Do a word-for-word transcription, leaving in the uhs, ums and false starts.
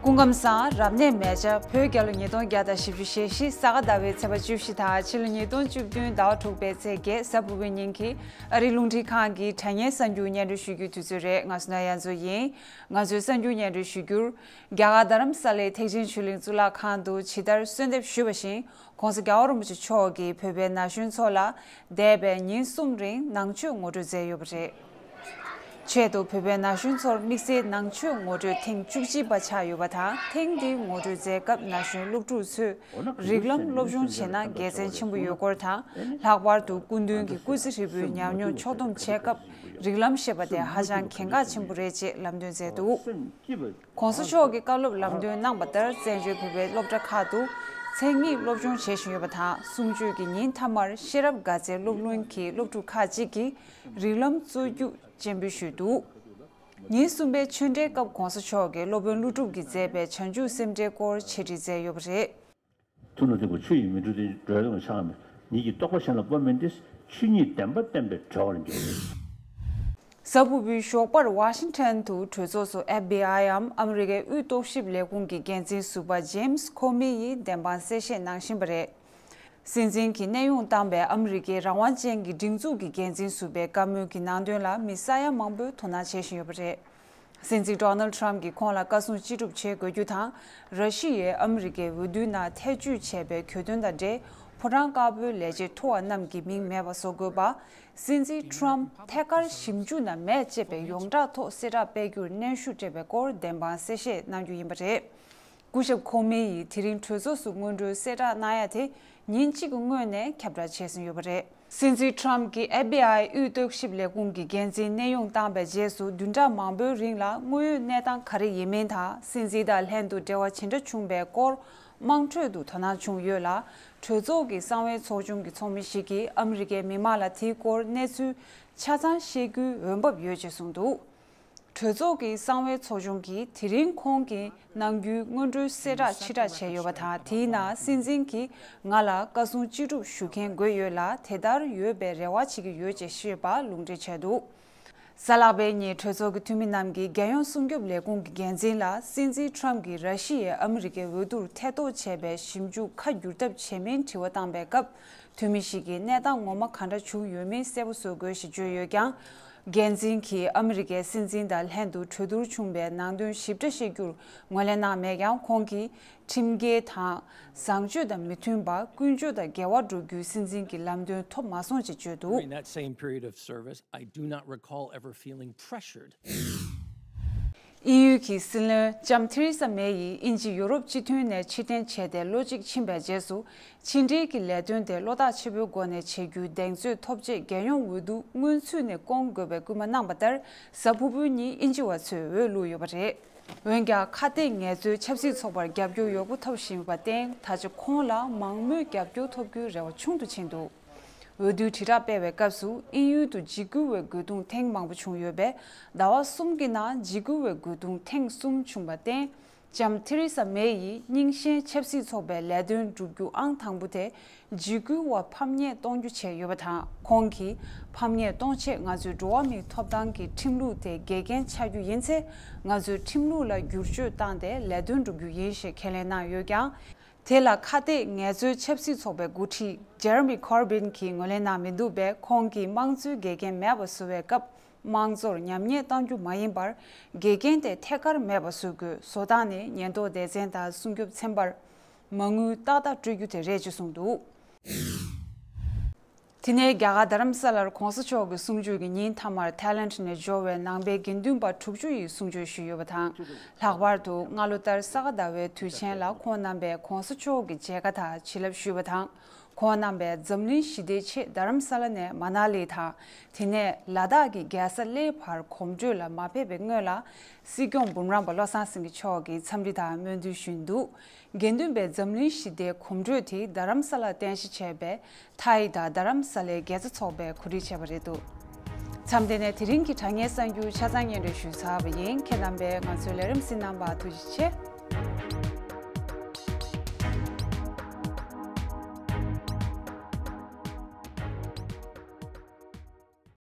སྐུ་ཁམས་བཟང་། རབ་གནས་མལ་ཆ། བོད་རྒྱལ་ལོ་ཉིས་སྟོང་བརྒྱ་དང་བཞི་བཅུ་ཞེ་བཞི་ས་ག་ཟླ་བའི་ཚེས་པ་བཅུ་བཞི་དང་ཕྱི་ལོ་ཉིས་སྟོང་བཅུ་བདུན་ཟླ་བ་དྲུག་པའི་ཚེས་བརྒྱད་གཟའ་ཕུར་བུའི་ཉིན་གྱི་ཨ་རིའི་རླུང་འཕྲིན་ཁང་གི་དྲ་བརྙན་གསར་འགྱུར་སྙན་སྒྲོན་ཞུ་རྒྱུའི་དུས་ཚོད་རེད། ང་སུ་ན་ཡ་མཚོ་ཡིན། ང་ཚོའི་གསར་འགྱུར་སྙན་སྒྲོན་ཞུ་རྒྱུར། རྒྱ་གར་རྡ་རམ་ས་ལའི་ཐེག་ཆེན་ཆོས་གླིང་གཙུག་ལག་ཁང་དུ་ཇི་ལྟར་གསོལ་འདེབས་ཞུས་པ་བཞིན། ྋགོང་ས་རྒྱལ་བ་རིན་པོ་ཆེ་མཆོག་གིས་བོད་པའི་ན་གཞོན་ཚོ་ལ་འདས་པའི་ཉིན་གསུམ་རིང་ནང་ཆོས་ངོ་སྤྲོད་མཛད་ཡོད་པ་རེད། ཆེད་དུ་བོད་པའི་ན་གཞོན་ཚོར་དམིགས་བསལ་ནང་ཆོས་ངོ་སྤྲོད་ཐེངས་བཅུ་གཅིག་པ་ཆགས་ཡོད་པ་དང་། ཐེངས་འདིའི་ངོ་སྤྲོད་མཛད་སྐབས་ན་གཞོན་སློབ་ཕྲུག་ཚོས་རིགས་ལམ་སློབ་སྦྱོང་བྱས་ན་དགེ་མཚན་ཆེན་པོ་ཡོད་སྐོར་དང་། ལྷག་པར་དུ་སྐུ་མདུན་གྱི་སྐུ་ཚེ་ཧྲིལ་པོའི་ཉམས་མྱོང་ཕྱོགས་བསྡོམས་བྱེད་སྐབས་རིགས་ལམ་ཞེས་པ་དེ་ཧ་ཅང་གལ་འགངས་ཆེན་པོ་རེད་ཅེས་ལམ་སྟོན་མཛད་འདུག ྋགོང་ས་མཆོག་གིས་བཀའ་སློབ་ལམ་སྟོན་གནང་བ་ལྟར། བཙན་བྱོལ་བོད་པའི་སློབ་གྲྭ་ཁག་ཏུ་མཚན་ཉིད་སློབ་སྦྱོང་བྱེད་བཞིན་ཡོད་པ་དང་། གསུམ་བཅུའི་ཉིན་མཐའ་མར་ཤེས་རབ་དགའ་ཚལ་སློབ་གླིང་གི་སློབ་ཕྲུག་ཁག་ཅིག་གིས་རིགས་ལམ་རྩོད་རྒྱུགས་སྤྱན་འབུལ་ཞུས་འདུག་ཉིན་གསུམ་པའི་ཆོས་འབྲེལ་སྐབས་ྋགོང་ས་མཆོག་གིས་སློབ་དཔོན་ཀླུ་སྒྲུབ་ཀྱིས་མཛད་པའི་བྱང་ཆུབ་སེམས་འགྲེལ་སྐོར་འཆད་ཁྲིད་མཛད་ཡོད་པ་རེད། ཐུགས་ལ་འདུག་པ། ཆུ་ཡིས་མི་འཁྲུ་སྟེ། འགྲོ་བའི་དོན་ལ་ཆགས་མེད། ཉིད་ཀྱི་རྟོགས་པ་གཞན་ལ་སྤོ་མིན་ཏེ། ཆོས་ཉིད་བདེན་པ་བསྟན་པས་གྲོལ་བར་འགྱུར། གཟའ་ཕུར་བུའི་ཞོགས་པར་ཝ་ཤིང་ཊོན་དུ་གྲོས་ཚོགས་སུ་ཨེཕ་བི་ཨའི་འམ་ཨ་མི་རི་ཀའི་དབུས་རྟོག་ཞིབ་ལས་ཁུངས་ཀྱི་འགན་འཛིན་ཟུར་པ་ཇེམ་སི་ཁོ་མི་ཡིས་བདེན་དཔང་གསལ་བཤད་གནང་བཞིན་པ་རེད། སྲིད་འཛིན་གྱི་གནས་དབྱུང་བཏང་བའི་ཨ་མི་རི་ཀའི་རང་དབང་ཅན་གྱི་སྒྲིག་འཛུགས་ཀྱི་འགན་འཛིན་ཟུར་པའི་བཀའ་མོལ་གྱི་ནང་དོན་ལ་མི་ས་ཡ་མང་པོས་དོ་སྣང་བྱེད་བཞིན་ཡོད་པ་རེད། སྲིད་འཛིན་ཌོ་ནལ་ཌི་ཊརམ་ཕི་གྱིས་ཁོང་ལ་བཀའ་གསུང་ཅི་སྒྲུབ་བྱེད་དགོས་རྒྱུ་དང་། ར་ཤི་ཡས་ཨ་མི་རི་ཀའི་འོས་བསྡུའི་ནང་ཐེ་བྱུས་བྱས་པའི་གྱོད་དོན་དང་འབྲེལ། ཕོ་བྲང་དཀར་པོའི་ལས་བྱེད་མཐོ་བ་རྣམས་ཀྱི་མིང་མེད་པ་བཟོ་དགོས་པ། སྲིད་འཛིན་ཊརམ་ཕི་ཐད་ཀར་ཞིབ་འཇུག་ནང་མེད་ཅེས་པའི་ཡོངས་གྲགས་ཐོག་གསལ་བསྒྲགས་སྤེལ་རྒྱུར་གནོན་ཤུགས་སྤྲད་པའི་སྐོར་བདེན་དཔང་གསལ་བཤད་གནང་རྒྱུ་ཡིན་པ་རེད། སྐུ་ཞབས་ཁོ་མེ་ཡིས་དེ་རིང་གྲོས་ཚོགས་སུ་སྔོན་འགྲོའི་གསལ་བསྒྲགས་གནང་ཡ་དེ་ཉིན་གཅིག་གི་སྔོན་ནས་ཁྱབ་བསྒྲགས་བྱས་ཟིན་ཡོད་པ་རེད། སྲིད་འཛིན་ཊརམ་ཕི་གྱིས་ཨེཕ་བི་ཨའི་དབུས་རྟོག་ཞིབ་ལས་ཁུངས་ཀྱི་འགན་འཛིན་གནས་དབྱུང་བཏང་བའི་རྗེས་སུ་བདུན་ཕྲག་མང་པོའི་རིང་ལ་དངོས་ཡོད་གནས་སྟངས་ག་རེ་ཡིན་མིན་དང་། སྲིད་འཛིན་དང་ལྷན་དུ་འབྲེལ་བ་ཇི་འདྲ་བྱུང་བའི་སྐོར་དམངས་ཁྲོད་དུ་དོ་སྣང་བྱུང་ཡོད་ལ། གྲོས་ཚོགས་ཀྱི་གསང་བའི་ཚོགས་ཆུང་གི་ཚོགས་མི་ཞིག་གིས་ཨ་མི་རི་ཀའི་མི་མང་ལ་དེའི་སྐོར་གནས་ཚུལ་ཆ་ཚང་ཤེས་རྒྱུའི་འོས་འབབ་ཡོད་ཅེས་གསུངས་འདུག་གྲོས་ཚོགས་ཀྱི་གསང་བའི་ཚོགས་ཆུང་གིས་དེ་རིང་ཁོང་གིས་གནང་རྒྱུའི་སྔོན་འགྲོའི་གསལ་བསྒྲགས་ཕྱིར་བསྒྲགས་བྱས་ཡོད་པ་དང་། དེའི་ནང་སྲིད་འཛིན་གྱིས་ང་ལ་བཀའ་གསུང་ཅི་སྒྲུབ་ཞུ་མཁན་དགོས་ཡོད་ལ། དེ་ལྟར་ཡོད་པའི་རེ་བ་བྱེད་ཀྱི་ཡོད་ཅེས་བཤད་པ་ལུང་འདྲེན་བྱས་འདུག་གཟའ་ལྷག་པའི་ཉིན་གྲོས་ཚོགས་ཀྱི་འཐུས་མི་རྣམས་ཀྱིས་རྒྱལ་ཡོངས་སྲུང་སྐྱོབ་ལས་ཁུངས་ཀྱི་འགན་འཛིན་ལ་སྲིད་འཛིན་ཊརམ་ཕི་གྱིས་ར་ཤི་ཡས་ཨ་མི་རི་ཀའི་འོས་བསྡུར་ཐེ་གཏོགས་བྱས་པའི་ཞིབ་འཇུག་ཁ་བསྒྱུར་ཐབས་བྱེད་མིན་དྲི་བ་བཏང་པའི་སྐབས། འཐུས་མི་ཞིག་གིས་གནས་སྟངས་ངོ་མ་ག་འདྲ་བྱུང་ཡོད་མིན་གསལ་པོ་བཟོ་དགོས་ཞེས་བརྗོད་ཡོད་ཀྱང་། འགན་འཛིན་གྱིས་ཨ་མི་རི་ཀའི་སྲིད་འཛིན་དང་ལྷན་དུ་གྲོས་བསྡུར་བྱུང་བའི་ནང་དོན་ཞིབ་ཕྲ་བཤད་རྒྱུར་ངོས་ལེན་གནང་མེད་ཀྱང་། ཁོང་གིས་ཁྲིམས་འགལ་དང་བཟང་སྤྱོད་དང་མི་མཐུན་པ། ཀུན་སྤྱོད་དང་འགལ་བ་འགྲོ་རྒྱུའི་སྲིད་འཛིན་གྱི་ལམ་སྟོན་ཐོབ་མ་སོང་ཞེས་བརྗོད་འདུག During that same period of service, I do not recall ever feeling pressured. དབྱིན་ཡུལ་གྱི་སྲིད་བློན་ལྕམ་ཐེ་རེ་ས་མེ་ཡིས་དབྱིན་ཇི་ཡུ་རོབ་སྤྱི་མཐུན་ནས་ཕྱིར་འཐེན་བྱས་ཏེ་ལོ་གཅིག་ཕྱིན་པའི་རྗེས་སུ། ཕྱི་འབྲེལ་གྱི་ལས་དོན་དེ་བློ་ཐག་ཆོད་པོའི་སྒོ་ནས་བྱེད་རྒྱུའི་གདེང་ཚོད་ཐོབ་ཆེད། རྒྱལ་ཡོངས་འོས་བསྡུ་སྔོན་ཚུད་ནས་སྐོང་དགོས་པའི་སྐུལ་མ་གནང་བ་ལྟར། གཟའ་ཕུར་བུའི་ཉིན་དབྱིན་ཇི་བ་ཚོས་འོས་བླུགས་ཡོད་པ་རེད། འོན་ཀྱང་། ཁ་གཏད་ངལ་རྩོལ་ཆབ་སྲིད་ཚོགས་པར་རྒྱབ་སྐྱོར་ཡོད་རྒུ་ཐོབ་བཞིན་པར་བརྟེན། ད་ཆ་ཁོང་ལ་མང་མོས་རྒྱབ་སྐྱོར་ཐོབ་རྒྱུའི་རེ་བ་ཆུང་དུ་ཕྱིན་འདུག་འོས་བསྡུའི་དྲིལ་བསྒྲགས་སྤེལ་བའི་སྐབས་སུ། དབྱིན་ཡུལ་དུ་འཇིགས་སྐུལ་བའི་རྒོལ་རྡུང་ཐེངས་མང་པོ་བྱུང་ཡོད་པས། ཟླ་བ་གསུམ་གྱི་ནང་འཇིགས་སྐུལ་བའི་རྒོལ་རྡུང་ཐེངས་གསུམ་བྱུང་བར་བརྟེན། ལྕམ་ཐེ་རེ་ས་མེ་ཡིས་རྙིང་ཞེན་ཆབ་སྲིད་ཚོགས་པའི་ལས་དོན་བསྒྲུབ་རྒྱུ་ཨང་དང་པོ་དེ། འཇིགས་སྐུལ་བ་ཕམ་ཉེས་གཏོང་རྒྱུ་བྱས་ཡོད་པ་དང་། ཁོང་གིས། ཕམ་ཉེས་གཏོང་ཆེད་ང་ཚོས་འགྲོ་བ་མིའི་ཐོབ་ཐང་གི་ཁྲིམས་ལུགས་དེ་འགལ་རྐྱེན་ཆགས་རྒྱུ་ཡིན་ཚེ། ང་ཚོས་ཁྲིམས་ལུགས་ལ་བསྒྱུར་བཅོས་བཏང་སྟེ་ལས་དོན་བསྒྲུབ་རྒྱུ་ཡིན་ཞེས་ཁས་ལེན་གནང་ཡོད་ཀྱང་། དེ་ལ་ཁ་གཏད་ངལ་རྩོལ་ཆབ་སྲིད་ཚོགས་པའི་འགོ་ཁྲིད་ཇེ་རེ་མི་ཁོར་བིན་གྱིས་ངོས་ལེན་གནང་མི་འདུག་པས། ཁོང་གིས་དམངས་གཙོའི་འགལ་རྐྱེན་མེད་པ་བཟོ་བའི་སྐབས། དམངས་གཙོར་ཉམས་ཉེས་གཏང་རྒྱུ་མ་ཡིན་པར། འགལ་རྐྱེན་དེ་ཐད་ཀར་མེད་པ་བཟོ་དགོས། བཟོ་སྟངས་ནི་ཉེན་རྟོག་སྡེ་ཚན་དང་སྲུང་སྐྱོབ་ཚན་པར་མ་དངུལ་ཏག་ཏག་སྤྲོད་རྒྱུ་དེ་རེད་ཅེས་གསུངས་འདུག་དེ་ནས་རྒྱ་གར་རྡ་རམ་ས་ལར་ྋགོང་ས་མཆོག་གི་གསུང་ཆོས་ཀྱི་ཉིན་མཐའ་མར་ཐའི་ལེནྜ་ནས་འབྱོར་བའི་ནང་པའི་དགེ་འདུན་པ་དྲུག་ཅུ་ཡིས་གསུང་ཆོས་ཞུས་ཡོད་པ་དང་། ལྷག་པར་དུ་སྔ་ལོ་ལྟར་ས་ག་ཟླ་བའི་དུས་ཆེན་ལ་ཁོང་རྣམ་པས་ྋགོང་ས་མཆོག་གི་མཇལ་ཁ་དང་བྱིན་རླབས་ཞུས་པ་དང་། ཁོང་རྣམ་པས་འཛམ་གླིང་ཞི་བདེའི་ཆེད་རྡ་རམ་ས་ལ་ནས་མ་ན་ལི་དང་། དེ་ནས་ལ་དྭགས་ཀྱི་རྒྱལ་ས་གླེ་བར་གོམ་བགྲོད་ལ་མ་ཕེབས་པའི་སྔོན་ལ། སྲིད་སྐྱོང་འབུམ་རམས་པ་བློ་བཟང་སེང་གེ་མཆོག་གིས་འཚམས་འདྲི་དང་སྨོན་འདུན་ཞུས་འདུག་དགེ་འདུན་པའི་འཛམ་གླིང་ཞི་བདེའི་གོམ་བགྲོད་དེ་རྡ་རམ་ས་ལར་རྟེན་གཞི་བྱས་པའི་ཐའི་དང་རྡ་རམ་ས་ལའི་དགེ་རྩ་ཚོགས་པས་གོ་སྒྲིག་བྱས་པ་རེད་འདུག་མཚམས་འདི་ནས་དེ་རིང་གི་དྲ་བརྙན་གསར་འགྱུར་ཆ་ཚང་སྙན་སྒྲོན་ཞུས་ཚར་བ་ཡིན། ཁྱེད་རྣམ་པས་ང་ཚོའི་ལས་རིམ་གཟིགས་གནང་བར་ཐུགས་རྗེ་ཆེ།